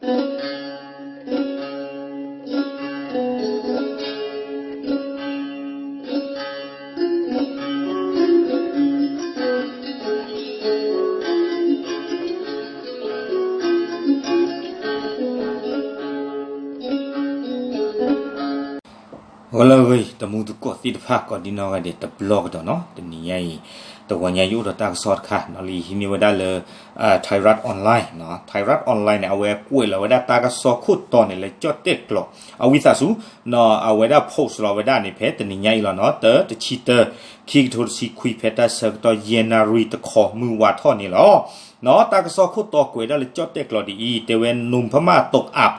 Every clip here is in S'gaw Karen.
ဂီၤလၢအဂ့ၤ တမူသကိးသ့ၣ်တဖၣ် ကိးဒံနီၢ်ဂၤဒဲး တဘျီကဒီးနီၤ, တနံၤညါအံၤ တဂီၤညါယအိၣ်ဒီးတၢ်ကစီၣ်တခါနီၤ, လၢဟံးန့ၢ်ဝဲဒၣ်လၢ Thairath Online နီၤ, Thairath Online န့ၣ် အဝဲကွဲးလီၤဝဲဒၣ်တၢ်ကစီၣ်ခိၣ်တီန့ၣ် လၢကၠီၣ်တဲၣ်ကျိာ် အဝံသးစူၤနီၤ, အဝဲဒၣ် post လီၤဝဲဒၣ်န့ၣ် ဖဲတနံၤညါအံၤလီၤနီၤ, တၢ တဆံတၢ ခံကထိတဆံခွံ ဖဲတၢ်ဆၢကတီၢ်ယဲၢ်နၣ်ရံၣ်တခီ မုၢ်ဝါထီၣ်န့ၣ်လီၤ. နီၤ, တၢ်ကစီၣ်ခိၣ်တီကွဲးဒၣ်လၢကၠီၣ်တဲၣ်ကျိာ်ဒ်အံၤ, တဲဝဲ หนุ่มพม่าตกอับ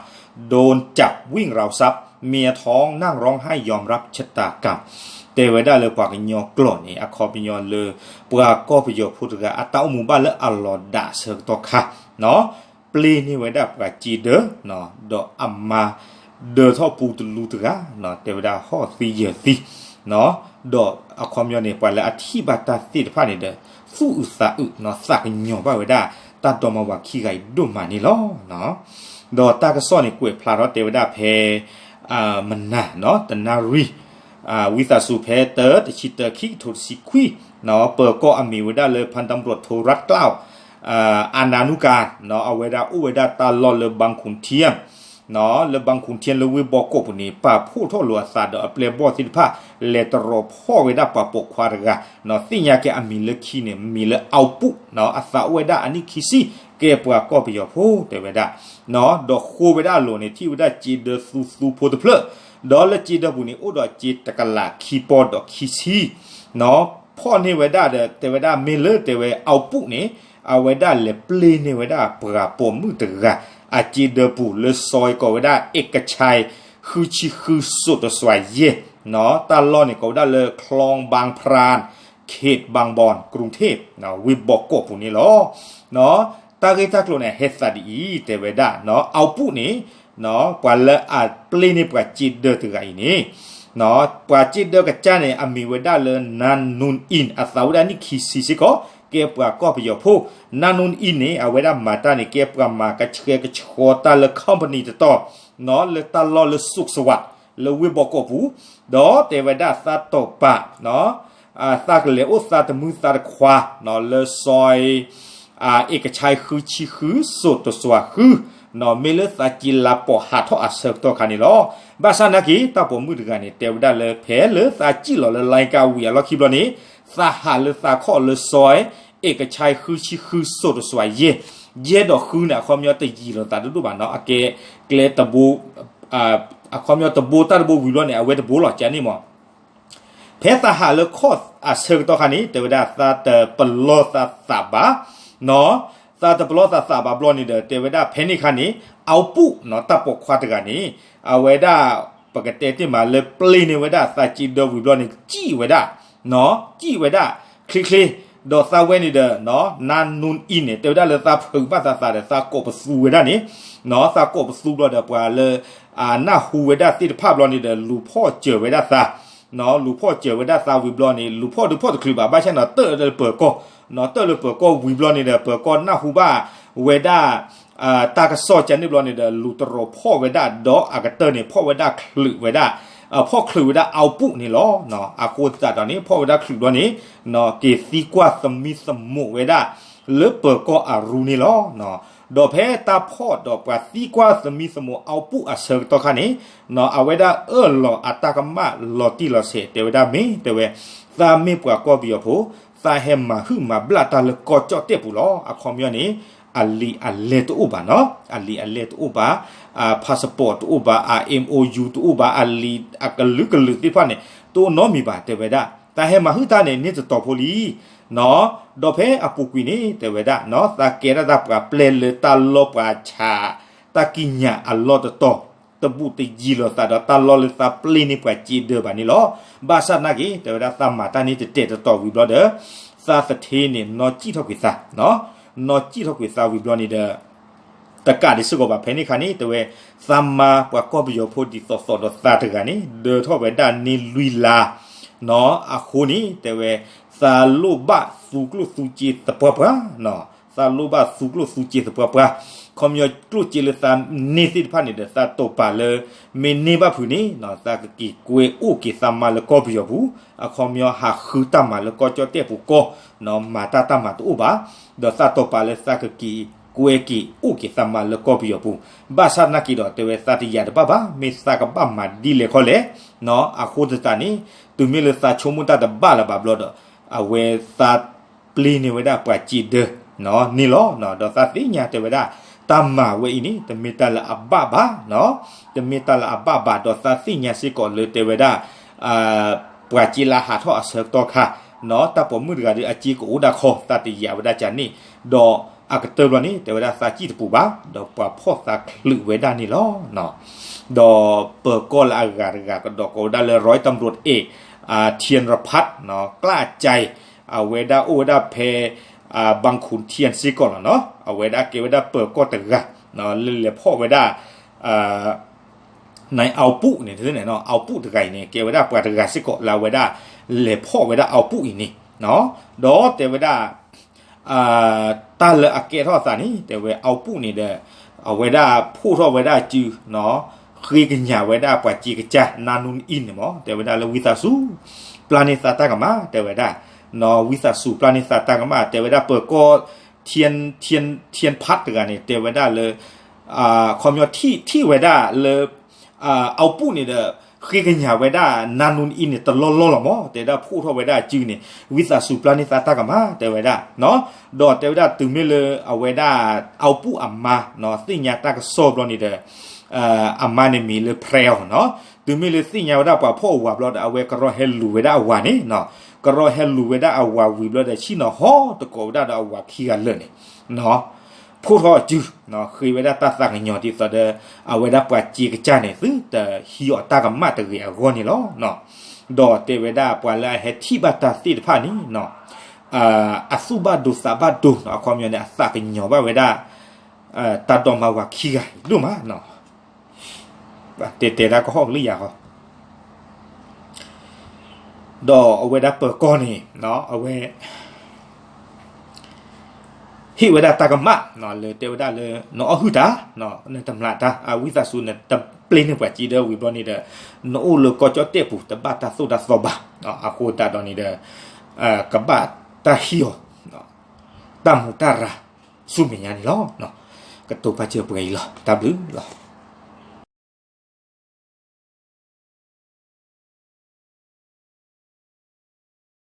โดนจับวิ่งราวทรัพย์ เมียท้องนั่งร้องไห้ยอมรับชะตากรรม တဲဝဲဒၣ်လၢပှၤကညီကျိာ်န့ၣ် အခီပညီလၢ ပှၤကီၢ်ပယီၤဖိတဂၤ အတၢ်အိၣ်မူဘၣ်လၢအလီၤဒးအဆၢကတီၢ်ခါနီၤ, ပျ့ၤန့ၢ်ဝဲဒၣ်ပှၤစ့ဒၢနီၤ, ဒီးအမါဒၢထီၣ်ပူတလူတဂၤနီၤ, တဲဝဲဒၣ်ဟီၣ်သံယၢၤသံနီၤ, ဒီးအခီပညီန့ၣ် ပှၤလၢအထံၣ်ဘၣ်တၢ်သ့ၣ်တဖၣ်န့ၣ်ဒီး သူၣ်အုးသးအုးနီၤ, သးကညီၤဘၣ်ဝဲဒၣ် တၢ်ဒီမါဝၤခံဂၤအံၤဒိၣ်မးန့ၣ်လီၤ. ဒီးတၢ်ကစီၣ်န့ၣ် ကွဲးဖျါထီၣ်တဲဝဲဒၣ်ဖဲ မနၤနီၤ, တနၣ်ရံၣ် ဝံသးစူၤ ဖဲတၢ တဆံတၢ ခံကထိတဆံခွံနီၤ, ပၢၤကီၢ်အမံၤဝဲဒၣ်လၢ พันตำรวจโทรัฐเกล้า อานานุการ နီၤ, အဝဲဒၣ်အိၣ်ဝဲဒၣ်တၢ်လီၢ်လၢ บางขุนเทียน နီၤ, လၢ บางขุนเทียน လၢဝ့ၢ်ဘီကီၢ်ပူၤန့ၣ် ပာ်ဖှိၣ်ထီၣ်လိာ်အသးဒီးအပျဲၢ်ဘီၣ်သ့ၣ်တဖၣ် လဲၤတရီးဖီၣ်ဝဲဒၣ်ပှၤပိာ်ခွါတဂၤနီၤ, သ့ၣ်ညါက့ၤအမံၤလၢခံန့ၣ် မံၤလၢ အောင်ပူၣ်နီၤ, အသးအိၣ်ဝဲဒၣ်အနံၣ်ခံဆံ, ကဲပှၤကီၢ်ပယီၤဖိတဲဝဲဒၣ် ဒီးဃိဝဲဒၣ်အလိၤန့ၣ် ထံၣ်ဝဲဒၣ်စ့ဒၢသူသူဖိတဖျၢၣ်, ဒီးလၢစ့ဒၢပူၤန့ၣ် အိၣ်ဒီးစ့တကလးခံပီဒီးခံဆံနီၤ, ဖီၣ်န့ၢ်ဝဲဒၣ်ဒီး တဲဝဲဒၣ်မ့ၢ်လၢတဲဝဲ အောင်ပူၣ်န့ၣ် အဝဲဒၣ်လဲၤပျ့ၤန့ၢ်ဝဲဒၣ်ပှၤပိာ်မုၣ်တဂၤ အစ့ဒၢပူၤလၢစီၤကိးဝဲဒၣ် เอกชัย ဃုဆံဃု โสตสวาเย่ နီၤ, တၢ်လီၢ်န့ၣ်ကိးဝဲဒၣ်လၢ คลองบางพราน เขตบางบอน กรุงเทพ ဝ့ၢ်ဘီကီၢ်ပူၤန့ၣ်လီၤ. တၢ်ဂ့ၢ်တၢ်ကျိၤန့ၣ် ဟဲသးဒ်အံၤ တဲဝဲဒၣ်နီၤ, အောင်ပူၣ်န့ၣ် ပှၤလၢအပျ့ၤန့ၢ်ပှၤစ့ဒၢတဂၤအံၤန့ၣ် ပှၤစ့ဒၢကစၢ်န့ၣ် အမံၤဝဲဒၣ်လၢ นางนูนอิน အသးဝဲဒၣ်နံၣ်ခံဆံစ့ၢ်ကီး, ကဲပှၤကီၢ်ပယီၤဖိ, นางนูนอินန့ၣ် အဝဲဒၣ်မၤတၢ်န့ၣ် ကဲပှၤမၤကဆှဲကဆှီတၢ်လၢ company တတီၤနီၤ, လၢတၢ်လီၢ်လၢ สุขสวัสดิ์ လၢဝ့ၢ်ဘီကီၢ်ပူၤ, ဒီးတဲဝဲဒၣ်သးတီၢ်ပာ် သးကလဲၤအိၣ်သးတမုၢ်သးတခွါ လၢစီၤ เอกชัย ဃုဆံဃု โสตสวาเย่ ဃု, မ့ၢ်လၢသးစ့လၤပိာ်ဟးထီၣ်အဆၢကတီၢ်ခါန့ၣ်လီၤ. ဘၣ်ဆၣ်နာ်က့ တၢ်ပိာ်မုၣ်တဂၤန့ၣ် တဲဝဲဒၣ်လၢ ဖဲလၢသးစံၣ်လီၤလၢ လိုင်းကား ဝံၤအလီၢ်ခံဘျီန့ၣ် သးဟးလၢသးခီၣ်လၢစီၤ เอกชัย ဃုဆံဃု โสตสวาเย่ ယဲၢ်ဒီးဃုန့ၣ် အခီပညီတယံာ်လိာ်သးတဒိၣ်ဘၣ်နီၤ, အကဲကျဲတဘိ အခီပညီတဘိတၢ်တဘိဝံၤဘျီန့ၣ် အဝဲတဘိလီၤ ကန့ၣ်မး ဖဲသးဟးလၢခီၣ်အဆၢကတီၢ်ခါန့ၣ် တဲဝဲဒၣ်သးတပလီၢ်သးသးဘၣ်နီၤ, သးတပလီၢ်သးသးဘၣ်ဘျီန့ၣ်ဒီး တဲဝဲဒၣ်ဖဲန့ၣ်ခါန့ၣ် အောင်ပူၣ်နီၤ, တၢ်ပိာ်ခွါတဂၤန့ၣ် အဝဲဒၣ် ပကတဲတ့ၢ်မးလၢပျ့ၤန့ၢ်ဝဲဒၣ်သးစ့ဒၢဝံၤဘျီန့ၣ် စံၣ်ဝဲဒၣ်နီၤ, စံၣ်ဝဲဒၣ်ချ့ချ့, ဒီးသးဝဲန့ၣ်ဒီးနီၤ นางนูนอินန့ၣ် တဲဝဲဒၣ်လၢသးဖုးဘၣ်သးသးဒီး သးကိးပသူဝဲဒၣ်န့ၣ် သးကိးပသူဘျီဒီး ပှၤလၢအနၢ်ဟူဝဲဒၣ်သ့ၣ်တဖၣ်ဘျီန့ၣ်ဒီး လူၤဖီၣ်စၢၤဝဲဒၣ်သး လူၤဖီၣ်စၢၤဝဲဒၣ်သးဝံၤဘျီန့ၣ် လူၤဖီၣ်ဒုးဖီၣ်တချုးဘၣ် ဘၣ်ဆၣ်န့ၣ် တၢၣ်လၢပၢၤကီၢ်, တၢၣ်လၢပၢၤကီၢ်ဝံၤဘျီန့ၣ်ဒီး ပၢၤကီၢ်နၢ်ဟူဘၣ်ဝဲဒၣ် တၢ်ကစီၣ်ကန့ၣ်ဘျီန့ၣ်ဒီး လူၤတရီးဖီၣ်ဝဲဒၣ် ဒီးအကတၢၢ်န့ၣ် ဖီၣ်ဝဲဒၣ်ချုးဝဲဒၣ်, ဖီၣ်ချုးဝဲဒၣ်အောင်ပူၣ်န့ၣ်လီၤ. အဃိသတးဒီးန့ၣ် ဖီၣ်ဝဲဒၣ်ချုးဘျီန့ၣ် က့ၤသံကွၢ်သမံသမိးဝဲဒၣ် လၢပၢၤကီၢ်အရူန့ၣ်လီၤ. ဒီးဖဲတၢ်ဖီၣ်ဒီးပှၤသံကွၢ်သမံသမိးအောင်ပူၣ်အဆၢကတီၢ်ခါန့ၣ် အဝဲဒၣ်အၢၣ်လီၤအတၢ်ကမၣ်လီၤတံၢ်လီၤဆဲး တဲဝဲဒၣ်မ့ၢ် တဲဝဲ သးမ့ၢ်ပှၤကီၢ်ပယီၤဖိ, သးဟဲမၤဟုၣ်မၤဘျၣ်တၢ်လၢကီၢ်ကၠီၣ်တဲၣ်ပူၤလီၤ. အခီပညီန့ၣ် အလံာ်အလဲၢ်တအိၣ်ဘၣ်နီၤ, အလံာ်အလဲၢ်တအိၣ်ဘၣ်, passport တအိၣ်ဘၣ်, အ MOU တအိၣ်ဘၣ်, အလံာ်အကလုာ်ကလုာ်သ့ၣ်တဖၣ်န့ၣ် တအိၣ်နီတမံၤဘၣ် တဲဝဲဒၣ်. သးဟဲမၤဟုၣ်တၢ်န့ၣ် န့ၢ်တတီၤဖိလံ ဒီးဖဲအပူၤကွံာ်န့ၣ် တဲဝဲဒၣ် သးကဲဒၣ်တၢ်ပှၤပျဲလၢတၢ်လီၢ်ပှၤဆး တၢ်ကံးညာ်အလီၢ်တတီၤ, တဘူးတယံၤလိာ်သးဒီးတၢ်လီၢ်လၢသးပျ့ၤန့ၢ်ပှၤစ့ဒၢဘၣ်န့ၣ်လီၤ. ဘၣ်ဆၣ်နာ်က့ တဲဝဲဒၣ် သးမၤတၢ်န့ၣ်တတဲာ်တတီၤဝံၤဘျီဒီး သးသထ့န့ၣ် နီၢ်စံၣ်ထီၣ်ကွံာ်သး, နီၢ်စံၣ်ထီၣ်ကွံာ်သးဝံၤဘျီန့ၣ်ဒီး တကးဒံးစ့ၢ်ကီးဘၣ် ဖဲန့ၣ်ခါန့ၣ် တဲဝဲ သးမါပှၤကီၢ်ပယီၤဖိဒ်သိးသိးဒီးသးတဂၤန့ၣ် ဒၢထီၣ်ဝဲဒၣ်န့ၢ်လွံၢ်လါ အဃိန့ၣ် တဲဝဲ သးလိၣ်ဘၣ်သူကျိၣ်သူစ့သပှၢ်ပှၢ်, သးလိၣ်ဘၣ်သူကျိၣ်သူစ့သပှၢ်ပှၢ်, ခီပညီကျိၣ်စ့လၢသးန့ၢ်သ့ၣ်တဖၣ်န့ၣ်ဒီး သးတိာ်ပာ်လၢ မ့ၢ်န့ၢ်ဘၣ်ဖုးန့ၣ် သးကက့ၤကွဲအိၣ်က့ၤသးမါလၢကီၢ်ပယီၤပူၤ, အခီပညီဟးဃုတၢ်မၤလၢကီၢ်ကၠီၣ်တဲၣ်ပူၤကီၢ်, မၤတၢ်တၢ်မၤတအိၣ်ဘၣ်, ဒီးသးတိာ်ပာ်လၢသးကက့ၤကွဲက့ၤအိၣ်က့ၤသးမါလၢကီၢ်ပယီၤပူၤ, ဘၣ်ဆၣ်သနာ်က့ဒီး တဲဝဲသးတယာ်တဘၣ်ဘၣ်, မ့ၢ်သးကဘၣ်မၤဒ်လဲၣ်ခီလဲၣ်, အဃိသတးန့ၣ် တုၤမ့ၢ်လၢသးဆိကမိၣ်တၢ်တဘၣ်လၢၤဘၣ်ဘျီဒီး အဝဲသး ပျ့ၤန့ၢ်ဝဲဒၣ်ပှၤစ့ဒၢ န့ၣ်လီၤ. ဒီးသးသ့ၣ်ညါတဲဝဲဒၣ် တၢ်မၤဝဲအံၤန့ၣ် တမ့ၢ်တၢ်လၢအဘၣ်ဘၣ်, တမ့ၢ်တၢ်လၢအဘၣ်ဘၣ်, ဒီးသးသ့ၣ်ညါစ့ၢ်ကီးလၢတဲဝဲဒၣ် ပှၤစ့လၢဟးထီၣ်အဆၢကတီၢ်ခါ တၢ်ပိာ်မုၣ်တဂၤဒီးအစ့ကအိၣ်ဒၣ်ခီ သးတယာ်ဝဲဒၣ်ကန့ၣ်, ဒီးအကတၢၢ်ဘျီန့ၣ် တဲဝဲဒၣ်သးစံၣ်တပူၤဘၣ်, ဒီးပှၤဖီၣ်သးချုးဝဲဒၣ်န့ၣ်လီၤ. ဒီးပၢၤကီၢ်လၢအဂၤတဂၤကဒီးကိးဝဲဒၣ်လၢ ร้อยตำรวจเอก ထံရဖတ် ကျားကြိုက် အဝဲဒၣ်အိၣ်ဝဲဒၣ်ဖဲ บางขุนเทียน စ့ၢ်ကီးလီၤနီၤ, အဝဲဒၣ်ကဲဝဲဒၣ်ပၢၤကီၢ်တဂၤ လၢလဲၤဖီၣ်ဝဲဒၣ် နၢၤအီပူၣ်န့ၣ်, နၢၤအီပူၣ်တဂၤအံၤန့ၣ် ကဲဝဲဒၣ်ပှၤတဂၤစ့ၢ်ကီးလၢအဝဲဒၣ် လဲၤဖီၣ်ဝဲဒၣ်အီပူၣ်အံၤန့ၣ်, ဒီးတဲဝဲဒၣ် တၢ်လၢအကဲထီၣ်အသးန့ၣ် တဲဝဲအီပူၣ်န့ၣ်ဒီး အဝဲဒၣ်ဖီၣ်ထီၣ်ဝဲဒၣ်စု ဃ့ကညးဝဲဒၣ်ပှၤစ့ကစၢ် နါနူနအံၤန့ၣ်မး တဲဝဲဒၣ်လၢဝံသးစူၤ ပျၢ်န့ၢ်သးတၢ်ကမၣ် တဲဝဲဒၣ်, ဝံသးစူၤပျၢ်န့ၢ်သးတၢ်ကမၣ် တဲဝဲဒၣ်ပၢၤကီၢ် ထံဖးတဂၤန့ၣ် တဲဝဲဒၣ်လၢ ခီပညီထံၣ်ဝဲဒၣ်လၢ အီပူၣ်န့ၣ်ဒီး ဃ့ကညးဝဲဒၣ် နါနူနအံၤန့ၣ် တလီၢ်လီၢ်လီၤမး တဲဒၣ်ဖီၣ်ထီၣ်ဝဲဒၣ်စုန့ၣ် ဝံသးစူၤပျၢ်န့ၢ်သးတၢ်ကမၣ် တဲဝဲဒၣ်, ဒီးတဲဝဲဒၣ်တုၤမ့ၢ်လၢအဝဲဒၣ် အီပူၣ်အမါ သ့ၣ်ညါတၢ်ကစီၣ်ဘျီန့ၣ်ဒီး အမါန့ၣ်မံၤလၢ ဖြဲအီၤနီၤ, တုၤမ့ၢ်လၢသ့ၣ်ညါဝဲဒၣ်ပှၤဖီၣ်အဝၤဘျီဒီး အဝဲကရီဟဲလူၤဝဲဒၣ်အဝၤန့ၣ်, ကရီဟဲလူၤဝဲဒၣ်အဝၤဝံၤဘျီဒီး ဆ့ၣ်နီၤဟီၣ်သကိးဝဲဒၣ်ဒီးအဝၤခံဂၤလၢာ်န့ၣ် ဖီၣ်ထီၣ်စု ဃ့ဝဲဒၣ်တၢ်သးကညီၤဒ်သိးဒီး အဝဲဒၣ်ပှၤစ့ကစၢ်န့ၣ် သုတဟံးအီၤတၢ်ကမၣ်တဂ့ၤအဂီၢ်န့ၣ်လီၤ. ဒီးတဲဝဲဒၣ်ပှၤလၢအဟဲထံၣ်ဘၣ်တၢ်သ့ၣ်တဖၣ်န့ၣ် အသူၣ်ဘၣ်ဒိသးဘၣ်ဒိ အခီပညီန့ၣ် အသးကညီၤဘၣ်ဝဲဒၣ် တၢ်ဒိးမါဝၤခံဂၤအံၤဒိၣ်မး တဲတဲတၢ်ကဟီၣ်ကလုၢ်ယၤ ဒီးအဝဲဒၣ်ပၢၤကီၢ်န့ၣ် အဝဲ ဟ့ၣ်ဝဲဒၣ်တၢ်ကမၣ် လၢတဲဝဲဒၣ်လၢ နအီၣ်ဟုၣ်တၢ် နတမျးတၢ် အဝံသးစူၤ နတပျ့ၤန့ၢ်ပှၤစ့ဒၢဝံၤဘျီန့ၣ်ဒီး နအိၣ်လၢကီၢ်ကၠီၣ်တဲၣ်ပူၤ တဘၣ်တၢ်သိၣ်တၢ်သီဘၣ်. အဃိသတးဒီးန့ၣ်ဒီး ကဘၣ်တၢ်ဟ့ၣ်အီၤ တၢ်မူးတၢ်ရၤ ဆူမဲာ်ညါန့ၣ်လီၤ. ကတိၤပာ်စၢၤပှဲၤအံၤလီၤ. တၢ်ဘျုးလီၤ.